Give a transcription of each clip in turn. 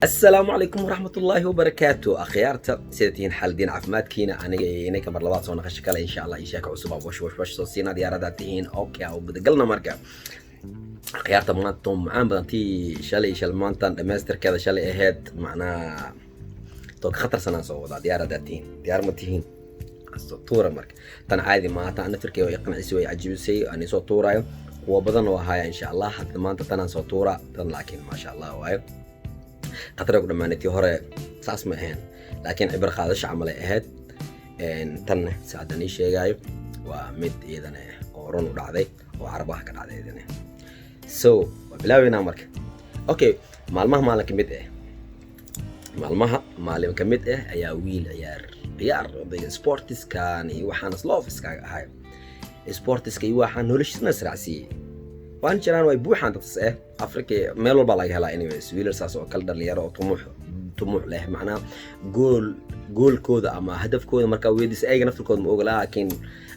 Asalaamu calaykum waraxmatullaahi wabarakaatu. Akhyaarta, sida tihiin, xaaladiin, caafimaadkiina? Aniga iyo inanka mar labaad soo naqasho kale, insha Allah, iyo sheeko cusub oo wash wash wash soo siina. Diyaaradaad tihiin? Okay, oo gudagalna. Marka akhyaarta, maanta macaan badan tii shalay shal maantan dhammaystirkeeda shalay ahayd, macnaha too ka khatarsanaan soo wadaa. Diyaaradaad tihiin? Diyaar ma tihiin? Soo tuura. Marka tan caadi maaha, tan naftirkeeda way qancisay, way cajibisay. Aan soo tuurayo kuwa badan oo ahaaya, insha Allah. Hadda maanta tanaan soo tuura tan, laakiin maasha Allah waayo, khatara ku dhammaanay. Tii hore saas ma ahayn, laakiin cibro qaadasho camal ay ahayd. Tanna saadan ii sheegaayo waa mid iyadana oo run u dhacday oo Carabaha ka dhacday iyadana. So waa bilaabeynaa marka. Okay, maalmaha maalin ka mid ah, maalmaha maalin ka mid ah ayaa wiil ciyaar ciyaar odayga sportiskan iyo waxaan slofiskaaga ahay, sportiska iyo waxaan noloshiisna israacsiiyey. Waan jiraan, way buuxaan dadkas Africa, meel walbaa laga helaa. Anyways, wiilal saas oo kale, dhalinyaro oo tumuux leh, macnaha goolkooda ama hadafkooda markaa weydiisa, ayaga naftirkooda ma oga, laakiin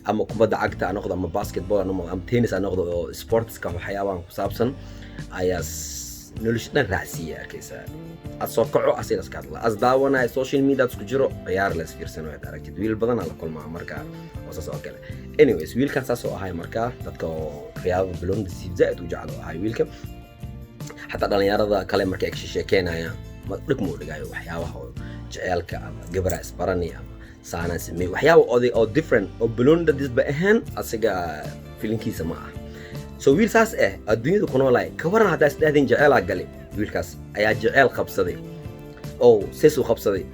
ama kubadda cagta ha noqdo ama basketball ha noqdo ama tennis ha noqdo, oo sportska waxyaabahan ku saabsan ayaa nolosha dhan raacsiiya. Arkaysaa, ad soo kaco asina iska hadla, as daawanaya social media isku jiro, ciyaar la isfiirsano aad aragtid. Wiil badan aa la kulmaa marka oo saas oo kale. Anyways, wiilkan saas oo ahay marka dadka oo riyaadada baloonida si zaa'id u jecel oo ahay wiilka. Xataa dhalinyarada kale markay ka sheekeynayaan, ma dhig muu dhigayo waxyaabaha oo jeceelka ama gabara isbarani ama saanaan sameey, waxyaaba oday oo different oo baloonida disba ahaan asiga filinkiisa ma ah. So wiil saas ah adduunyada ku noolaay, ka waran haddaa isdhahdeen jeceelaa gali? Wiilkaas ayaa jeceel qabsaday oo sees u qabsaday.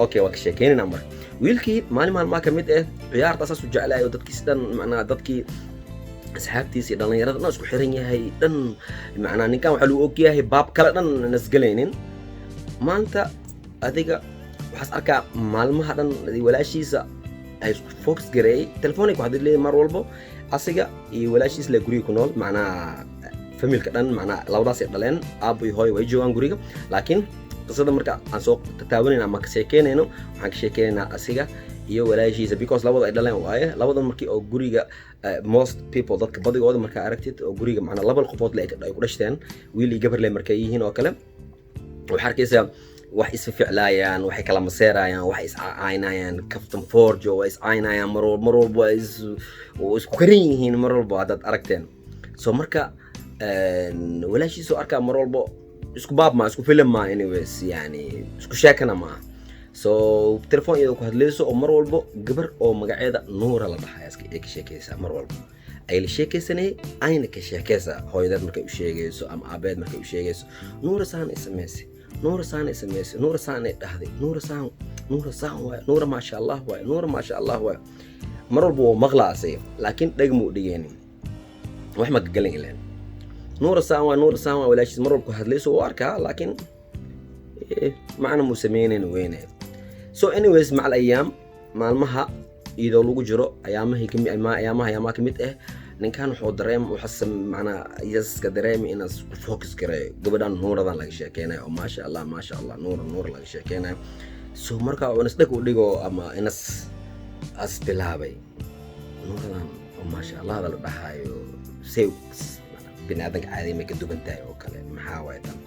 Okay, waa ka sheekeynayna marka. Wiilkii maalin maalmaa ka mid ah ciyaarta saas u jeclaay oo dadkiis dhan, macnaha dadkii asxaabtiisa iyo dhallinyarada dhan isku xiran yahay dhan, macnaa ninkan waxaa lagu ogyahay baab kale dhan nasgelaynin. Maanta adiga waxaas arkaa maalmaha dhan walaashiisa ay isku focus gareeyay, telefoonay ku hadli leeyahay mar walbo. Asiga iyo walaashiis le guriga ku nool, macnaha familka dhan, macnaha labadaas ay dhaleen, aabbo iyo hooyo way joogaan guriga. Laakiin qisada marka aan soo tataabanayna ama ka sheekeynayno, waxaan ka sheekeynaynaa asiga iyo walaashiisa, because labada ay dhaleen waaye. Labada markii oo guriga, most people, dadka badigooda markaa aragtid oo guriga macnaa laba qofood le ay ku dhashteen, wiil iyo gabar le markay yihiin oo kale, waxaa arkaysaa wax isficlaayaan, waxay kala maseerayaan, waxay iscaynayaan, kaftan forjo waa iscaynayaan mar walba, mar walba waa is waa isku karan yihiin mar walba haddaad aragteen. So marka walaashiisoo arkaa mar walbo isku baab maa, isku film maa, anyways, yani isku sheekana maa. So telefoon iyadoo ku hadlayso oo mar walbo gabar oo magaceeda Nuura la dhahay ay ka sheekaysaa, mar walba ay la sheekaysanayay, ayna ka sheekaysaa hooyadeed markay u sheegayso ama aabeed markay u sheegayso: "Nuura saan ay samaysay, Nuura saan ay samaysay, Nuura saan ay dhahday, Nuura saan, Nuura saan waay, Nuura maasha Allah waay, Nuura maasha Allah waay." Mar walba wuu maqlaa asaga, laakiin dheg muu dhigaynin, wax ma gagalin ileen. "Nuura saan waay, Nuura saan waay," walaashiis mar walba ku hadlayso wuu arkaa, laakiin macna muu sameynayn weyne. So anyways, macal ayaam, maalmaha iyadoo lagu jiro, ayaamahii kami ayaamaha ayaamaha kamid ah, ninkan wuxuu dareem waxaa macnaa yaska dareemi inaas ku focus gareeyo gabadhan Nuuradan laga sheekeynayo oo maasha Allah, maasha Allah, Nuura, Nuura laga sheekeynayo. So marka inas dheg u dhigo ama inas as bilaabay Nuuradan oo maasha Allahda la dhahayo, say biniaadanka caadi may ka duwan tahay oo kale, maxaa waay tan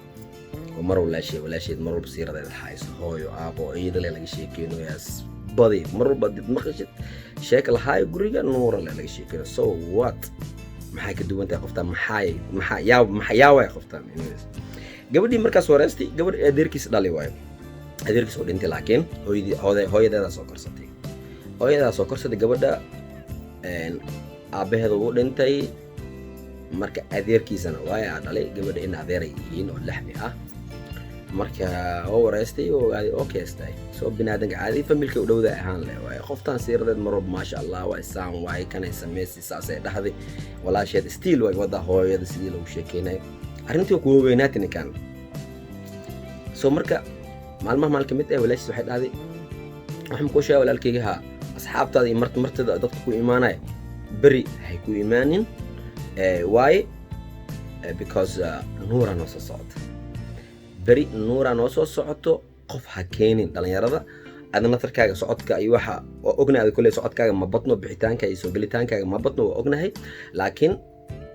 oo mar walaasheed walaasheed mar walba siiradeeda hayso, hooyo, aabo, iyada le laga sheekeynayaas badi, mar walba did maqashid sheeka lahaayo guriga Nuura le laga sheekeynayo. So what, maxay ka duwan tahay qoftaan? Maxay maxaa yaa maxaa yaa waay qoftaan? Anyways, gabadhii markaas wareystay, gabadh adeerkiis dhali waayo, adeerkiis oo dhintay, laakiin hooyadii hooyadeedaa soo korsatay, hooyadaa soo korsatay gabadha. Aabbaheeda wuu dhintay, marka adeerkiisana waaya aa dhalay gabadha, in adeeray yihiin oo laxmi ah. Marka oo wareystay oo ogaaday oo keestay soo binaadanka caadi familka u dhowda ahaan leh waaye qoftaan siiradeed mar walba maasha Allah waa isaan waay, kanay samaysay, saasay dhahday walaasheed, still way wada hooyada sidii lagu sheekeynayo. Arrintii waa kuwa weynaatay ninkan. So marka maalmaha maalin ka mid ah walaashiis waxay dhahday: "Waxaan kuu sheega, walaalkayga, haa, asxaabtaada iyo martida dadka ku imaanaya beri hay ku imaanin. Waaye because Nuura noo soo socota beri, Nuura noo soo socoto, qof ha keenin dhalinyarada. Ada natarkaaga socodka iyo waxa waa ognahay, ada kolley socodkaaga ma badno, bixitaanka iyo soo gelitaankaaga ma badno, waa ognahay, laakiin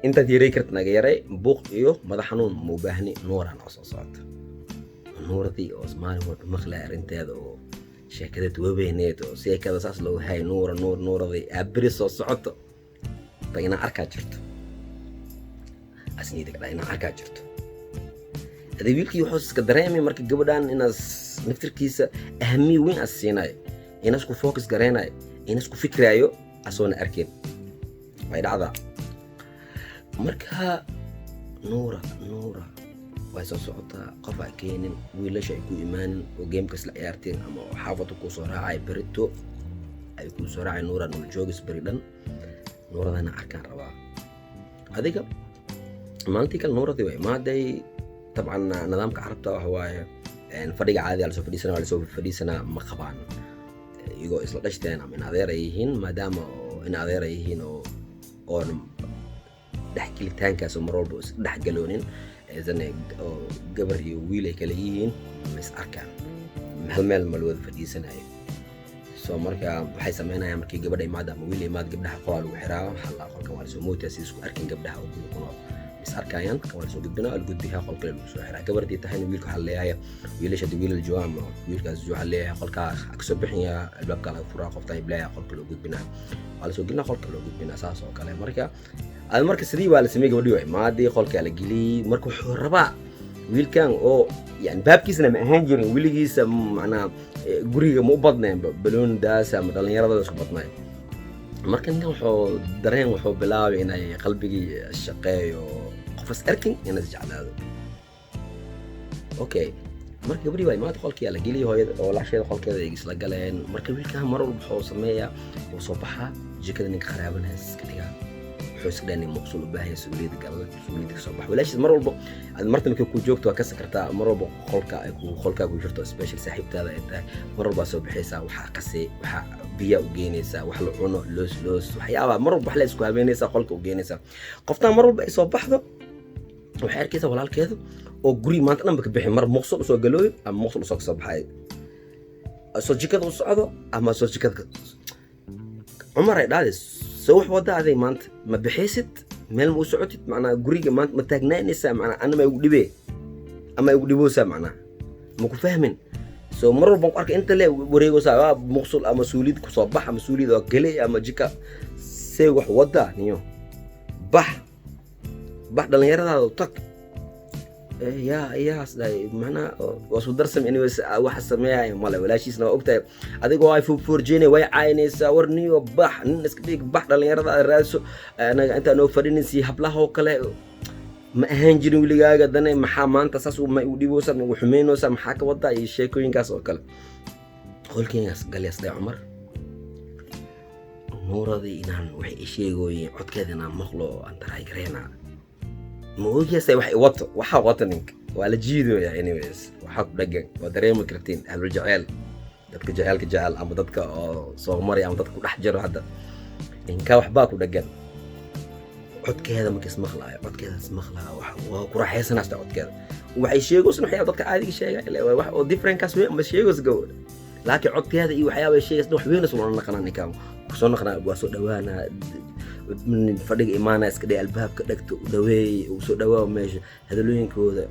intaad yaray karta naga yaray, buuq iyo madax xanuun ma u baahni. Nuura noo soo socota." Nuuradii oo maalin walba maqlaya arrinteeda oo sheekadeed waweyneed oo sheekada saas loogu hayay, Nuura, Nuur, Nuuradii aa beri soo socoto ba inaan arkaa jirto, asniida kadhaa inaan arkaa jirto. Ade wiilkii wuxuu iska dareemay marka gabadhan inaas naftirkiisa ahamiya weyn as siinayo, inaas ku focus garaynayo, inaas ku fikraayo asoona arkeen. Way dhacdaa. Marka Nuura, Nuura way soo socotaa, qof ay keenin, wiilasha ay ku imaanin oo gameka isla ciyaarteen ama xaafadda kuu soo raacay, berito ay kuu soo raacay. Nuura nul joogis beri dhan, Nuuradana arkaan rabaa. Adiga maalintii kale Nuuradii way imaaday. Dabcan nidaamka Carabta waxa waaye fadhiga caadiga lasoo fadhiisanaa, waa lasoo fadhiisanaa, ma qabaan iyagoo isla dhashteen ama in adeer ay yihiin, maadaama oo in adeer ay yihiin oo oon dhexgelitaankaas oo mar walba is dhexgaloonin aysan oo gabar iyo wiil ay kala yihiin, ma is arkaan, hal meel ma la wada fadhiisanayo. So marka waxay sameynayaan, markii gabadha imaada ama wiil imaada, gabdhaha qolaa lagu xiraa. Waxaa la qolkan waa lasoo mootaa si isku arkin gabdhaha oo guriga ku nool is arkayaan. Kan waa lasoo gudbinaa, waa la gudbiyaa, qol kale lagu soo xiraa. Gabardii tahayna wiilka waxaa leeyahay, wiilasha hadii wiilal joogaan ama wiilkaas waxaa leeyahay qolkaa kasoo bixinyaa, albaabkaa laga furaa, qoftaan iblaaya qolka loo gudbinaa, waa lasoo gelinaa, qolka loo gudbinaa, saas oo kale. Marka ad marka sidii waa la sameeyey, gabadhii waa imaadii, qolkaa la geliyey. Marka wuxuu rabaa wiilkan oo yani baabkiisna ma ahaan jirin weligiisa, macnaha guriga ma u badnayn baloonidaas ama dhallinyarada isku badnayn. Marka ninkan wuxuu dareen, wuxuu bilaabay inay qalbigii shaqeeyo, qof is arkin inaas jeclaado. Okay, marka gabadhii waa imaada, qolkii la geliyay, hooyada oo laasheeda qolkeeda ay isla galeen. Marka wiilkan mar walba wuxuu sameeyaa, wuu soo baxaa, jikada ninka qaraabanaya iska dhigaa, wuxuu iska dhahay nin muqsul u baahan yahay, suuliyada gala, suuliyada kasoo bax. Walaashiis mar walba aad marta markay ku joogto waa ka sakartaa, mar walba qolka ay ku qolkaa ku jirto, special saaxiibtaada ay tahay, mar walba soo baxaysaa, waxaa qasay, waxaa biya u geynaysaa, wax la cuno, loos loos, waxyaabaha mar walba wax la isku habeynaysaa, qolka u geynaysaa. Qoftaan mar walba ay soo baxdo waxay arkaysaa walaalkeedu oo guri maanta dhanba ka bixi, mar muqsul usoo galooyo ama muqsul usoo kasoo baxayo, soo jikada u socdo ama soo jikada. Cumar ay dhahday, "Soo wax wada aday maanta ma bixaysid, meel ma u socotid, macnaa guriga maanta ma taagnaanaysaa, macnaa ana ma igu dhibee ama igu dhiboosaa, macnaa ma ku fahmin? So mar walbaan ku arkay inta le wareegoosaa, waa muqsul ama suulid kusoo bax ama suulid oo gelay ama jika, see wax wada niyo, bax, bax, dhallinyaradaada tag." Yaa yaas dhahay, macnaha waa isku darsam. Anyways, waxa sameeyayo male, walaashiisna waa ogtahay, adigoo ay foorjeynay, way caynaysaa, "War niyo, bax, nin iska dhig, bax, dhallinyarada aad raadso, anaga intaa noo fadhinaysi, hablaha oo kale ma ahaan jirin weligaaga, dane maxaa maanta saas ma igu dhiboosa, ma igu xumeynaysa, maxaa ka wadaa?" Iyo sheekooyinkaas oo kale. Qolkeygaas galyas dhahay Cumar, Nuuradii inaan waxay i sheegooyin codkeeda inaan maqlo oo aan taraay gareynaa, ma ogyahay wax i wato, waxaa wata ninka waa la jiidooya. Anyways, waxaa ku dhagan waa dareemi kartiin, ahlul jeceel, dadka jeceelka jecel ama dadka oo soo maray ama dadka ku dhex jiro hadda, ninka waxbaa ku dhagan. Codkeeda marka ismaqlaayo, codkeeda ismaqlaayo, waa ku raaxaysanaysta codkeeda, waxay sheegaysan waxyaaba dadka caadiga sheegay wax oo differentkaas weyn ma sheegayso gabadha, laakiin codkeeda iyo waxyaaba ay sheegaysa wax weyn isula naqanaa. Ninkan kusoo naqanaa, waa soo dhawaanaa, fadhiga imaanaya, iska dhig, albaabka dhegta u dhaweey, uu soo dhawaa meesha, hadalooyinkooda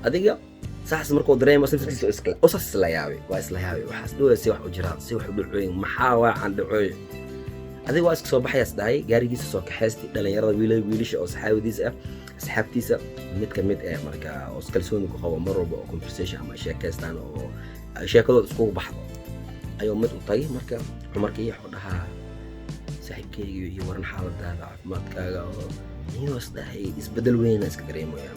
adiga saas markuu dareemo naftiisa iskale oo saas isla yaabay, waa isla yaabay, waxaas dhawaya si wax u jiraan, si wax u dhacooyin, maxaa waacan dhacooy. Adiga waa iska soo baxayaas dhahay, gaarigiisa soo kaxaystay, dhalinyarada wiilasha oo saxaabadiisa ah, asxaabtiisa mid ka mid eh, marka oo kalsooni ku qabo, mar walba oo conversation ama sheekaystaan oo sheekadooda iskugu baxdo ayuu mid u tagay. Marka Cumarkii wuxuu dhahaa, "Saaxiibkeyga, iyo waran xaaladaada, caafimaadkaaga?" Oo niyoo is dhahay isbedel weyna iska dareemoyaa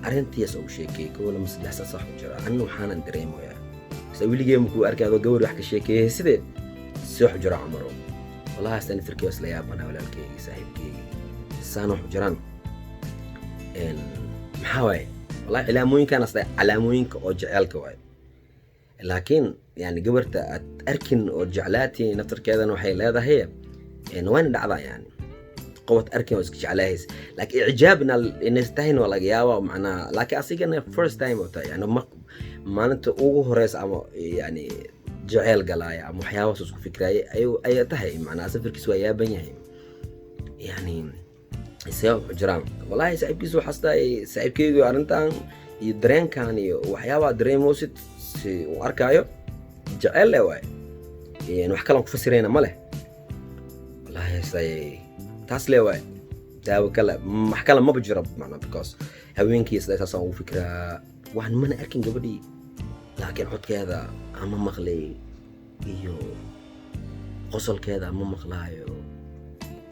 arrintiias ugu sheekeeyey, kow, lama, saddex, saas wax u jira, anina waxaanan dareemoyaa sa weligee makuu arkay adoo gabar wax ka sheekeeyay, sidee si wax u jira, Cumaro? "Wallahi asani firkii isla yaabana, walaalkeyga, saaxiibkeyga, saan wax u jiraan maxaa waaye? Wallahi calaamooyinkan as calaamooyinka oo jeceelka waaye, laakiin yani gabarta aad arkin oo jeclaatiin naftarkeedana waxay leedahay, wayna dhacdaa, yani qowad arkin oo iska jeclaahaysa, laakiin icjaabna inays tahayna waa laga yaabaa macnaha, laakiin asigana first time oo tahay, yani maalinta ugu horeysa ama yani jeceyl galaaya ama waxyaabahaas isku fikraaya ayaa tahay, macnaha safarkiis waa yaaban yahay, yani see wax jiraan? Wallahi saaxiibkiisu waxaas tahay, saaxiibkeygu arrintan Iyo dareenkan iyo waxyaabaha dareemoosid si uu arkaayo jecel le waay. Wax kalaan ku fasirayna ma leh. Wallahi say taas le waay, daawo kale, wax kale maba jiro macnaa, because haweenkii sida saasaan ugu fikiraa. Waan mana arkin gabadhii, laakiin codkeeda ama maqlay iyo qosolkeeda ama maqlaayo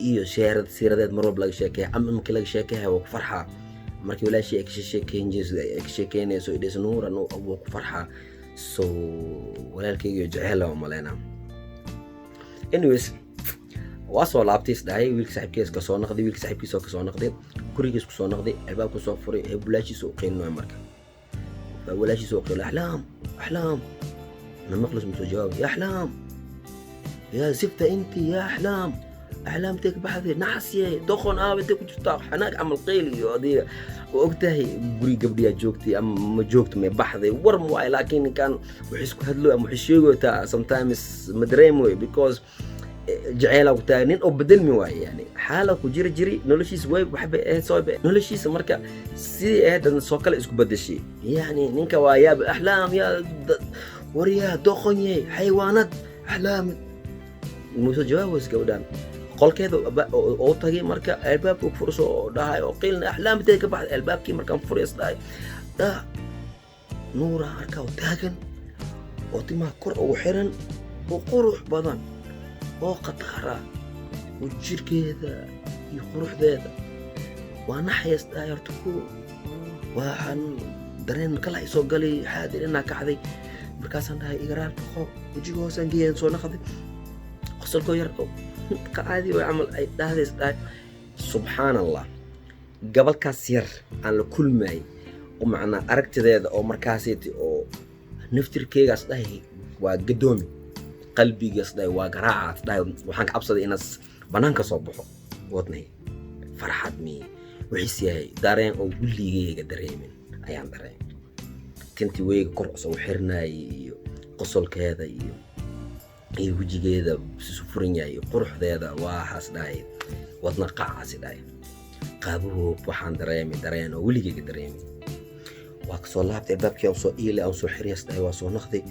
iyo sheerad siiradeed mar walba laga sheekeeya ama markii laga sheekeeya waa ku farxaa. Markii walaashii ay ay ka sheekeynayso idhayso Nuuran, waa ku farxaa. So walaalkaygiyo jeceel waa maleynaa. Anyways, waa soo laabtay, is dhahay wiilka saaxiibkiis ka soo noqday, wiilka saaxiibkiis oo ka soo noqday, gurigiis ku soo noqday, albaabku soo furay ee walaashiisa u qeylinayo. Marka walaashiisa u qeylino, "Axlaam, Axlaam," na maqlis, musoo jawaabay. "Ya Axlaam, yaa zifta inti, ya Axlaam, Axlaam, intee ka baxday? Naxasye, doqon, aaba intee ku jirtaa?" Xanaaq camal qeyl iyo adiga oo ogtahay guri gabdhiyaa joogtay ama ma joogto, may baxday, war ma waay. Laakiin ninkan wax isku hadlo ama wax sheegotaa sometimes ma dareemayo, because jaceelaa ku taagay nin oo bedelmi waaye. Yani xaala ku jiri jiri noloshiisa way waxbay ahayd soo noloshiisa. Marka sidii ahayd soo kale isku bedeshay. Yani ninka waa yaaba. "Axlaam, yaa waryaa, doqonye, xayawaanad, Axlaam," muuse jawaabays. Gabadhan qolkeeda oo tagay, marka albaabka furso oo dhahay oo qiilna, "Axlaam, intee ka baxday?" Albaabkii markaan furays dhahay, dhah, Nuura arkaa oo taagan oo timaha kor ugu xiran oo qurux badan oo khataar ah oo jirkeeda iyo quruxdeeda. Waa naxays dhahay. Horta ku waxaan dareen kala isoo galay, xaadir inaa kacday. Markaasaan dhahay, "Igaraal dhaqo, wejiga hoosaan geeyaan." Soo naqday, qosolkoo yar oo caadi way camal ay dhahdays dhahay. Subxaan Allah, gabalkaas yar aan la kulmayay oo macnaa aragtideeda oo markaasiti oo naftirkeygaas dhahay waa gadoomi, qalbigaas dhahay waa garaacaas dhahay. Waxaan ka cabsaday inaas banaanka soo baxo. Wadnay farxad mi wixiis yahay, dareen oo weligeyga dareemin ayaan dareemay. Tintii weyga kor soo xirnaayay iyo qosolkeeda iyo wejigeeda sisu furan yahay iyo quruxdeeda, waxaas dhahay wadna qacaasi dhahay qaabuhu. Waxaan dareemay dareen oo weligeyga dareemin. Waa kasoo laabtay albaabkii, aan soo iilay, aan soo xiriyas dhahay. Waa soo noqday,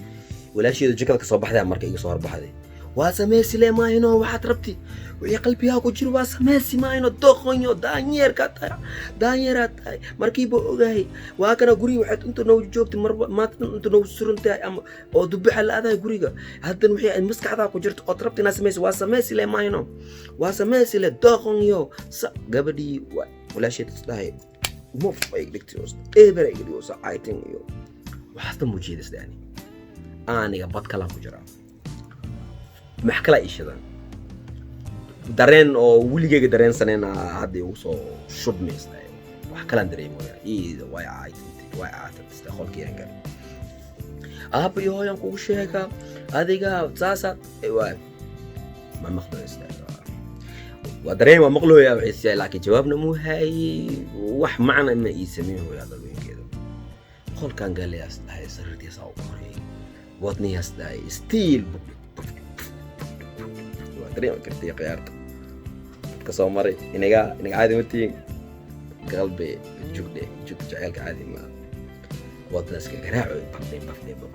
walaasheedu jikada kasoo baxday. Marka iga soo horbaxday, "Waa sameysi le maayno, waxaad rabti wixii qalbigaa ku jiro waa sameysi maayno. Doqonyo, daanyeerkaa tahay, daanyeeraad tahay." Markiiba ogahay, waa kana guriga waxaad inta noogu joogtay marba maanta inta noogu suran tahay ama oo dubaxa la-adahay guriga. Haddan wixii ay maskaxdaa ku jirto ood rabti inaad sameysi, waa sameysi le maayno, waa sameysi le, doqonyo. Sa gabadhii walaasheed is dhahay muf ay dhigtay, eber ay dhigtay, caytin iyo waxaasna mujeedasda. Aniga bad kalaan ku jiraa, max kala iishadan, dareen oo weligeyga dareensanayna hadda igu soo shubmaysta. Wax kalaan dareemaya. Iida way caaytantay, way caatantay. Qolkii galay, "Aabba iyo hooyan kugu sheegaa adiga saasaad." Waay ma maqlaysta, waa dareen, waa maqlooya waxay siiyay, laakiin jawaabna muu haayey. Wax macna ma ii sameyn hooya hadalweynkeeda. Qolkan galayaas dhahay, sariirtiisaa u qoray, wadniyaas dhahay still. Waa dareemi kartay khiyaarta dadka soo maray. Inaga caadi ma tihiin. Qalbi jugdhe jug jaceylka caadi ma wadna iska garaacoy, bafdhe bafdhe baf.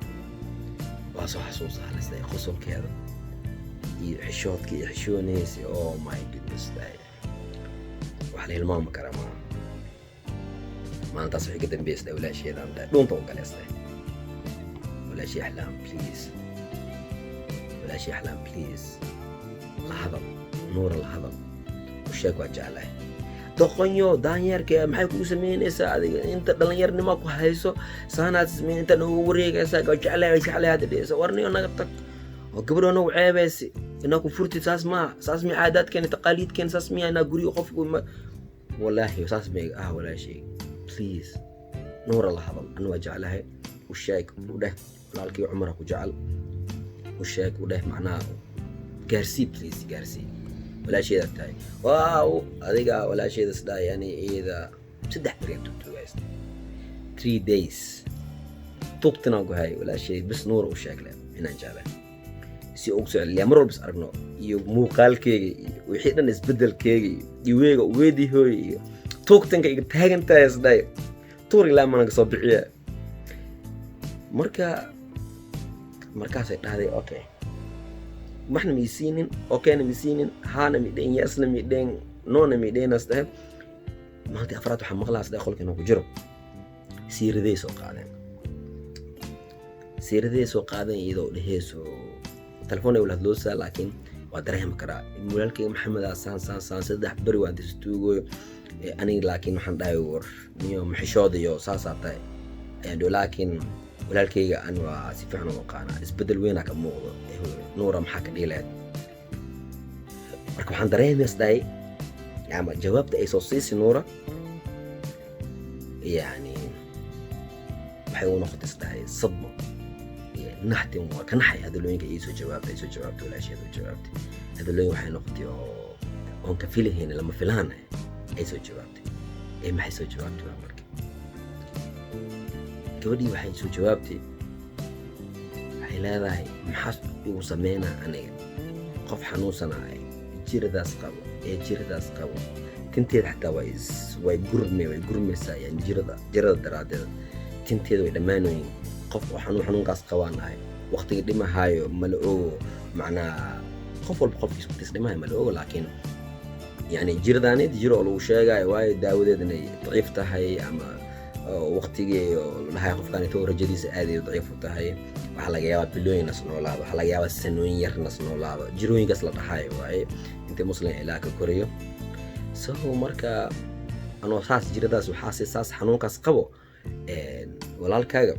Waa soo xasuusaa lisday qosolkeeda iyo xishoodka iyo xishoonaysa. Oh my goodness, wax la hilmaami karaa maa. Maalintaas wixii ka dambeysay walaasheedaan dhahay dhuunta u galeystay, "Walaashii Axlaam, please, walaashii Axlaam, please, la hadal Nuura, la hadal, u sheeg waa jeclahay." "Doqonyo, daanyeerka, maxay kugu samaynaysaa adiga? Inta dhallinyarnimo ku hayso saanaad sameyn, inta noogu wareegaysaa, waa jeclahay, waa jeclahay hadda dhehaysa. Warniyo, naga tag oo gabadhoo nagu ceebaysi inaa ku furtid. Saas maa, saas miya caadaadkeena, taqaaliidkeena? Saas miya inaa guriga qofku ma?" "Wallaahi saas may ah. Walaashay, please, Nuura la hadal, anu waa jeclahay. U sheeg, u dheh walaalkii Cumara ku jecel. U sheeg, u dheh, macnaha gaarsii, please gaarsii, walaasheeda tahay." Waaw, adiga walaasheeda isdhahay yani iyada 3 beriyan tugtugaysta, 3 days tugtinaan ku hay. Walaasheed bis Nuura u sheegle inaan jeclahay si ugu soo celiyaa. Mar walba is aragno iyo muuqaalkeyga iyo wixii dhan isbedelkeyga iyo weega weedii hooy iyo tuugtanka iga taagan tahay isdhahay. Tuur ilaa mana kasoo bixiya. Marka markaasay dhahday, "Okay, waxna ma isiinin, okayna ma isiinin, haana ma idhayn, yesna ma idhayn, nona ma idhaynas." Dhahe, maalintii afraad waxaa maqlaas dhahe qolka inuu ku jiro. Siiraday soo qaadeen, siiraday soo qaadeen, iyadoo dheheyso telefoon ay wala hadloosaa, laakiin waa dareemi karaa walaalkayga Maxamedaa saan saan saan 3 beri waan distuugoyo aniga. Laakiin waxaan dhahay, "War niyo maxishood iyo saasaa tahay," ayaan dhihi, laakiin walaalkayga an waa si fiican u aqaanaa, isbedel weynaa ka muuqdo. Nuura, maxaa ka dhihi lahayd? Marka waxaan dareemays dhahay ama jawaabta ay soo siisi Nuura, yani waxay u noqotay isdhahay sadmo, naxtin. Waa ka naxay hadalooyinka ii soo jawaabtay, ay soo jawaabtay walaasheed oo jawaabtay. Hadalooyin waxay noqotay oo oon ka filahayn, lama filaan ay soo jawaabtay. Ee maxay soo jawaabtay? Waa marka gabadhii waxay soo jawaabtay, waxay leedahay, "Maxaas igu sameynaa aniga qof xanuunsanaya, jiradaas qabo, ee jiradaas qabo, tinteeda xataa way gurme, way gurmaysaa, yani jirada daraaddeed tinteeda way dhammaanoyin. Qof oo xanuunkaas qabaan ahay, waqtiga dhimahaayo mala ogo." Macnaa qof walba qofkiis waqtiis dhimahayo mala ogo, laakiin yani jiradaanid jiro oo lagu sheegayo waayo daawadeed inay daciif tahay ama waqtigii oo la dhahay qofkaan intoo rajadiisa aad ay daciif u tahay. Waxaa laga yaabaa bilooyin nas noolaado, waxaa laga yaabaa sanooyin yar nas noolaado, jirooyinkaas la dhahayo waaye inta Muslim Ilaah ka korayo. So marka anoo saas jiradaas waxaase saas xanuunkaas qabo, walaalkaaga,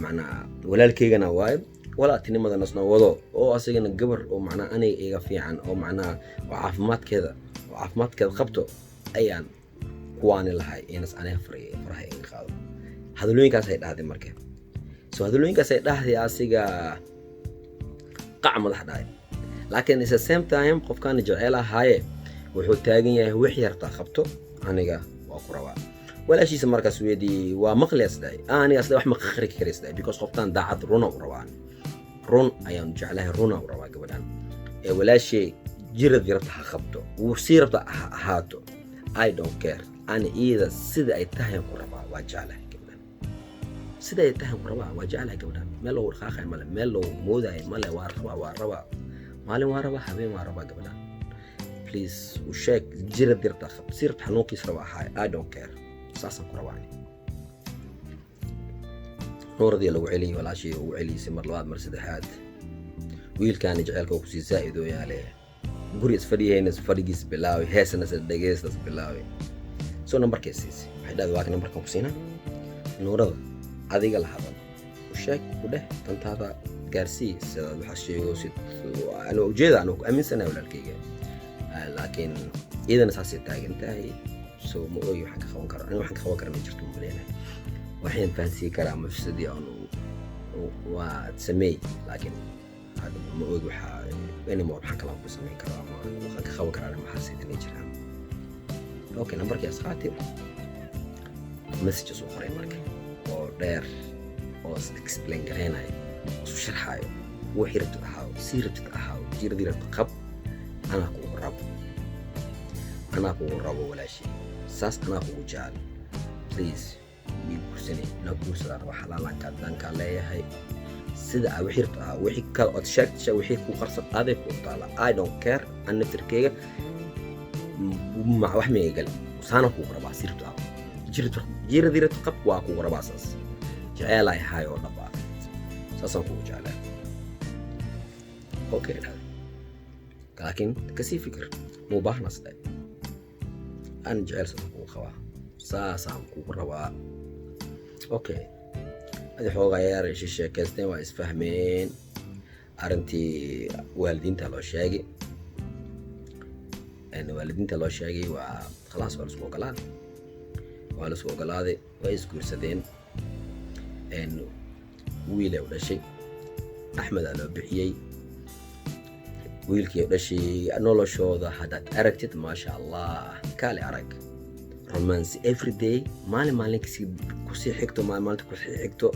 macnaa walaalkaygana waayo, walaaltinimada nasna wado, oo asigana gabar oo macnaa aniga iga fiican oo macnaa oo caafimaadkeeda qabto ayaan kuwaani lahay inas aniga faraha iga qaado. Hadalooyinkaas ay dhahday. Marka so hadalooyinkaas ay dhahday, asiga qac madax dhahay, laakiin at the same time qofkaana jeceel ahaaye wuxuu taagan yahay, wixii yartaa qabto, aniga waa ku rabaa. Walaashiisa markaas weydii, waa maqlias dhahay, anigaas wax ma qaqri karays dhahay, because qoftaan daacad runa u rabaa, run ayaan jeclahay, runa u rabaa gabadhan. Ee walaashay jirad rabta ha qabto, wuu sii rabta ha ahaato, I don't care. Ani iyada sida ay tahay ku rabaa, waa jeclahay gabadhan, sida ay tahay ku rabaa, waa jeclahay gabadhan. Meel loogu dhaqaaqay male, meel loogu moodayo male. Waa rabaa, waa rabaa, maalin waa rabaa, habeen waa rabaa gabadhan. Please u sheeg, jirad rabta qabto, si rabta xanuunkiis raba ahaay, I don't care, saasaan ku rabaa ani. Nuuradii lagu celiyey, walaashii ugu celiysay mar labaad, mar saddexaad. Wiilkaani jaceylka uu kusii zaa'id oo yaale, guri isfadhiyayna fadhigiis bilaaway, heesana is dhegeystas bilaaway. So nambarkay siisay, waxay dhahday, "Waa ka nambarkan ku siinaa Nuurada, adiga la hadal, u sheeg, u dheh, dantaada gaarsii, sidaad waxaa sheego si anuu ujeeda, anuu ku aaminsanahay walaalkayga." Laakiin iyadana saasay taagan tahay. So ma ogi waxaan ka qaban karo aniga, waxaan ka qaban kara ma jirto, ma maleynayo waxaan fahansiin karaa mafsadii aanu waa sameey, laakiin ma ogi waxaa anymore waxaan kala ku samayn karo ama waxaan ka qaban karaa maxaa inay jiraan. Okay, nambarkii asxaabti messages u qoray marka oo dheer oo is explain gareynayo, isu sharxaayo: wixii rabtid ahaaw, sii rabtid ahaaw, jiradii rabtid qab, anaa kugu rabo, anaa kugu rabo walaashii, saas anaa kugu jecel. Please mii guursanay, inaa guursadaa raba, xalaalanka dankaa leeyahay. Sida aa wixii rabtid ahaa, wixii kale ood sheegtasha, wixii ku qarsan aday ku taala, I don't care. An naftirkeyga wax miga galin, saana kugu rabaa, si rabtid ahaa, jiradii rabtid qab, waa kugu rabaa, saas jeceelay ahaay oo dhab ah, saasaan kugu jeclaa. Okay dhahday, laakiin kasii fikir muu baahnas dhahay, an jecel saasaan kugu qabaa, saasaan kugu rabaa. Okay, adi xoogaa yaar ishi sheekaysteen, waa isfahmeen. Arrintii waalidiinta loo sheegay, waalidiinta loo sheegay, waa khalaas, waa laisku ogolaaday, waa laisku ogolaaday, waa isguursadeen. Wiilay u dhashay, Axmed aa loo bixiyey wiilkii u dhashay. Noloshooda haddaad aragtid, maasha Allah, kaale arag, romance every day, maalin maalin kasii kusii xigto, maalin maalinta kusii xigto,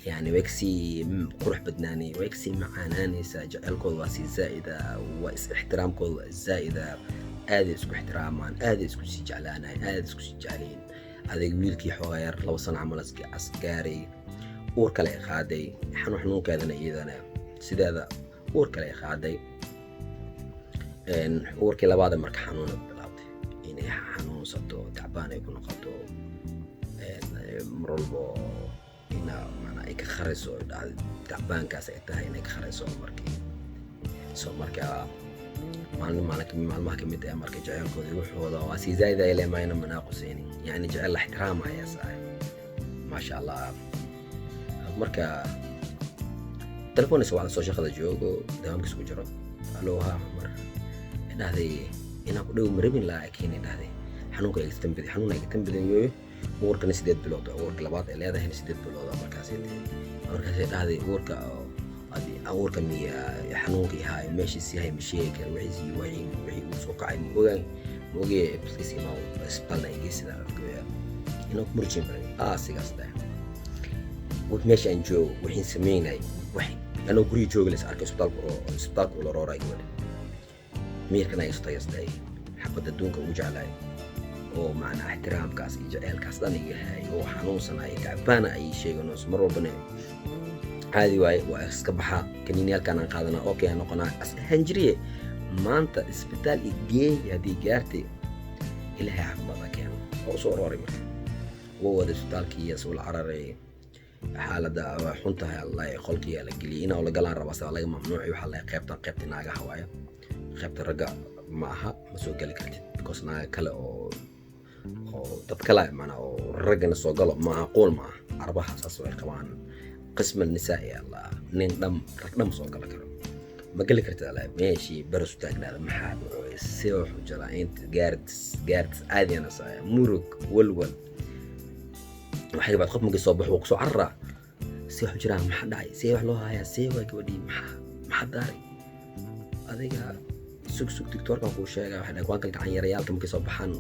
yani way kasii qurux badnaanay, way kasii macaanaanaysaa. Jaceylkooda waa sii zaa'ida, waa is ixtiraamkooda waa zaa'ida, aaday isku ixtiraamaan, aaday isku sii jeclaanayan, aaday isku sii jeclayiin. Adeeg wiilkii xoogaa yar 2 sano camal asgaaray, uur kale ay qaaday. Xanuunkeedana iyadana sideeda uur kale ay qaaday. Uurkii labaada marka xanuuna bilaabtay, inay xanuunsato, tacbaan ay ku noqoto, mar walbo ina macnaa ay ka khariso, tacbaankaas ay tahay inay ka khariso. Markii so marka maalin maalin maalmaha kamid ah marka jaceylkooda wuxuuda waa si zaid ay leemayna manaaquseyni, yani jecel la ixtiraamaya saay, maasha Allah. Marka telefoon isa wacda, soo shaqada joogo, dawaamkiisa ku jiro. "Alo, haa Cumar," dhahday. "Inaan ku dhow marabin, laakiin," dhahday, "xanuunka iga tambadi, xanuuna iga tambadan yooyo." Uurkana 8 bilood, uurka labaad ay leedahayna 8 bilood. Markaasay dhahday, "Uurka uurka miya xanuunka ihaayo meeshiis yahay ma sheegi kara, wixiisi wixii uu soo kacay ma ogaan, ma ogee. Please imaa isbitaalna igeysida inaan ku murjin marin." Sigaas dhahay, meesha aan joogo wixiin sameynay wax anoo guriga jooga la is arkay, isbitaalka isbitaalka ula rooray gabadha. Miirkan ay istayastay, xabad adduunka ugu jeclaay oo macnaa ixtiraamkaas iyo jaceylkaas dhan iga hayay oo xanuunsanay, tacbaana ay sheeganayso mar walbana. Caadi waaye, waa iska baxaa, kaniiniyaalkaan aan qaadanaa, okay aan noqonaa, as ahaan jiriye. Maanta isbitaal i geey haddii gaartay, Ilaahay caafimaad keeno. Oo usoo arooray marka wuu wada isbitaalkii isula cararay. Xaaladda waa xun tahay, Allah. Qolkii la geliyay, inaa la galaan rabaa saa laga mamnuuci. Waxaa laga qaybtan qaybta naagaha waayo, qaybta ragga ma aha, ma soo geli kartid, because naaga kale oo dad kale macnaa oo raggana soo galo macquul ma aha. Carabaha saas way qabaan, qisma nisaa'i Allah, nin dham rag dham soo gala karo, ma geli kartid. Allah, meeshii baras u taagnaada, maxaa dhacay, see wax u jiraa, inta gaartis gaartis caadiyana saaya, murug, walwal. Waxay baad qof markii soo baxo wuu kusoo cararaa, see wax u jiraan, maxaa dhacay, see wax loo hayaa, see waa gabadhii, maxaa daaray adiga? Sug sug, doctoorkan kuu sheegaya. Waxay dhahay kuwaan kale gacan yarayaalka markay soo baxaan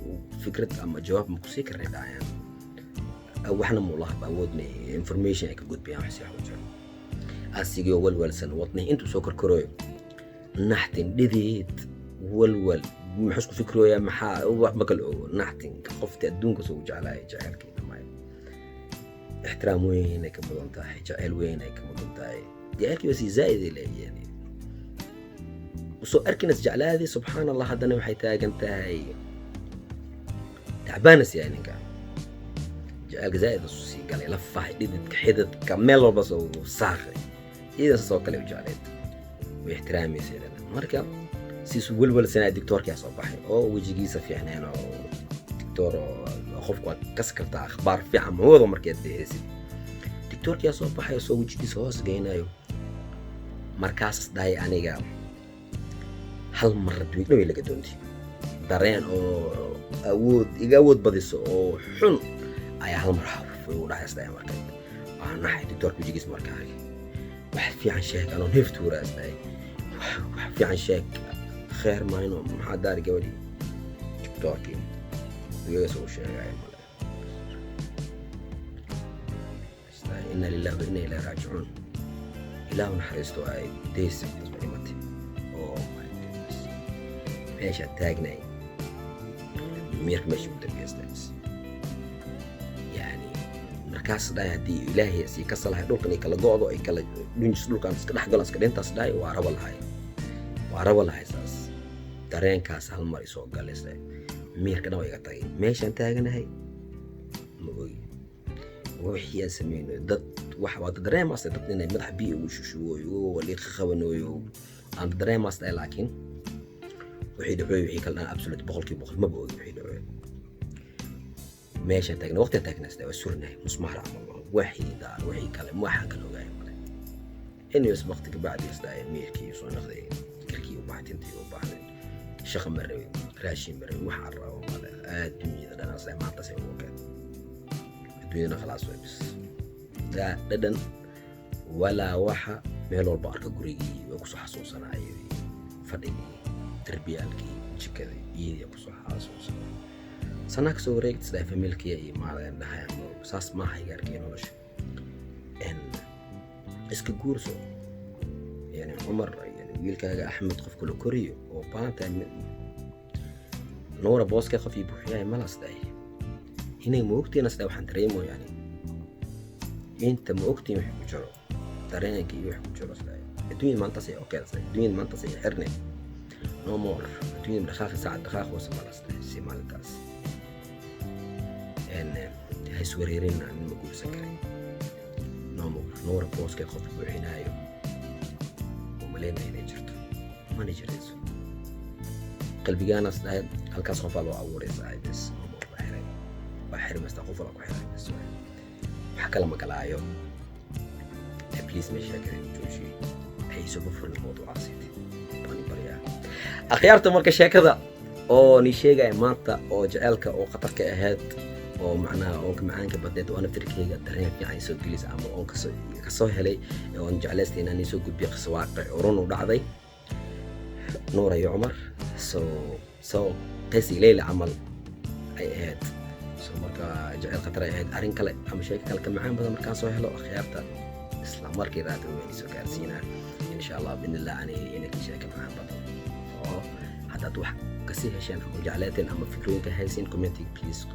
fikrad ama jawaab ma kusii karnay dhacayaan, waxna mu lahaba awoodna information ay ka gudbiyaan wax si wax u jiro. Asigoo walwalsan, wadnihi intuu soo korkorooyo, naxtin, dhidid, walwal, muxuu isku fikrooyaa, maxaa wax ma kala ogo. Naxtin qofti adduunka soo jeclaaya, jaceylkii dhammaay, ixtiraam weyn ay ka mudan tahay, jaceyl weyn ay ka mudan tahay, jaceylkii waa sii zaa'id ay leeyihiin usoo arkinas jeclaadii. Subxaan Allah, haddana waxay taagan tahay tacbaanas yahay ninka, jaceylka zaa'id isu sii galay, lafahay, dhididka, xididka, meel walba soo saaqay. Iyadan soo kale u jecleyd, way ixtiraamaysa iyadana. Marka siisu welwalsanaa, doctoorkaa soo baxay oo wejigiisa fiicneen, oo doctoor oo qofku waad kasi kartaa akhbaar fiican ma wado markaad bixiysid. Doctoorkaa soo baxay oo soo wejigiisa hoos geynayo. Markaas dhahay, aniga hal mar adduunya dhan way laga doontay, dareen oo awood iga awood badiso oo xun ayaa hal mar igu dhacay isdhahay. Marka waa naxay doctoorka wejigiisa marka arkay. "Wax fiican sheeg," anoo neef tuuraa isdhahay, "wax fiican sheeg, kheer mayno, maxaa daari gabadhii?" Doctoorkii iyaga soo sheegay male isdhahay, "Inna lillahi wa inna ilayhi raajicuun. Ilaahu naxariisto," ay deysa dhimatay. Oh my goodness, meesha taagnay, miirka meesha ugu dambeysay yani. Markaas dhahay, haddii Ilaahay sii ka salahay dhulkan ay kala go'do, ay kala dhunjis, dhulkan iska dhex galo, iska dhintaas dhahay, waa rabo lahay, waa rabo lahay. Saas dareenkaas hal mar isoo galaysa, miirka dhan waa iga tagay. Meeshaan taaganahay ma ogi wixii aan sameynayo. Dad wax waa dareemaas, dad inay madax biyo ugu shushuwooyo, waliiqa qabanooyo aan dareemaas dhahay, laakiin wixii dhacooy, wixii kale dhan, absolute 100% maba ogi wixii dhacooy. Meeshaan taagna, waqtigaan taagnaas waa surnahay musmaar camal, wixii daar wixii kale waxaan kala ogaay male. Anyways, waqti kabacdi isdhahay miirkii soo noqday, karkii u baxay, tintii u baxday. Shaqa ma rabin, raashin ma rabin, waxaan rabo male. Adduunyada dhanaas maantaas ay ugu keed, adduunyadana khalaas way bis daa dhadhan walaa waxa. Meel walba arka gurigii waa kusoo xasuusanaya, fadhigii, darbiyaalkii, jikadii, iyadii kusoo xasuusanaya. Sanaa kasoo wareegta isdhahay, familkiya iyo maaleen dhahay, ama saas maaha igaarkii nolosha iska guurso. Yani Cumar, yani wiilkaaga Axmed qofka la koriyo oo baanta Nuura booska qof ii buuxiyahay malas dhahay. Inay ma ogtiina sida waxaan dareemo, yani inta ma ogtiin wax ku jiro, dareenka iyo wax ku jiro. Sida adduunyada maantaas ay okay, adduunyada maantaas ay xirnay, no more adduunyada dhaqaaqi, saacad dhaqaaq hoose malasda si maalintaas ha iswareerin. Nin ma guursan karin, no more. Nuura booskay qof buuxinaayo oo maleynaya inay jirto, mana jirayso. Qalbigaanaas dhahay halkaas qofaa loo abuuray saaxiib, bes, no more. Waa xiray, waa xirmaysta, qof wala ku xiray, bes. Wax kale ma galaayo. Please, meesha kale joojiye, hay isugu furin mawduucaasiti, baan baryaa akhyaarta. Marka sheekada oo ni sheegaya maanta oo jaceylka oo khatarka ahayd oo macnaha oo macaanka badneed oo naftirkeyga dareen fiican soo gelisa ama oon kasoo helay oon jeclaystay inaan soo gudbiyo, qiso waaqic oo run u dhacday, Nuura iyo Cumar, so Qays iyo Leyla camal ay ahayd. So marka jaceyl khatar ay ahayd. Arrin kale ama sheeko kale ka macaan badan markaan soo helo, akhyaarta, isla markii raada weyn soo gaarsiinaa, insha Allah biidnillah. Ani inaka sheeko macaan badan oo haddaad wax kasii hesheen ama jecleeteen ama fikrooyinka haysiin, commentiga please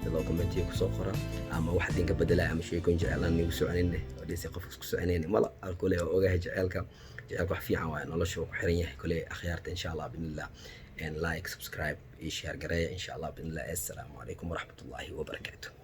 below, commentiga kusoo qora, ama wax idinka bedelaya ama sheekooyin jeclaan nigu soconin oo dhisi qof isku soconayn mala kule oo ogahay. Jaceylka wax fiican waaye, nolosha uu ku xiran yahay kule. Akhyaarta, insha Allah biidnillah, like, subscribe iyo share gareeya, insha Allah biidnillah. Assalaamu calaykum waraxmatullaahi wabarakaatu.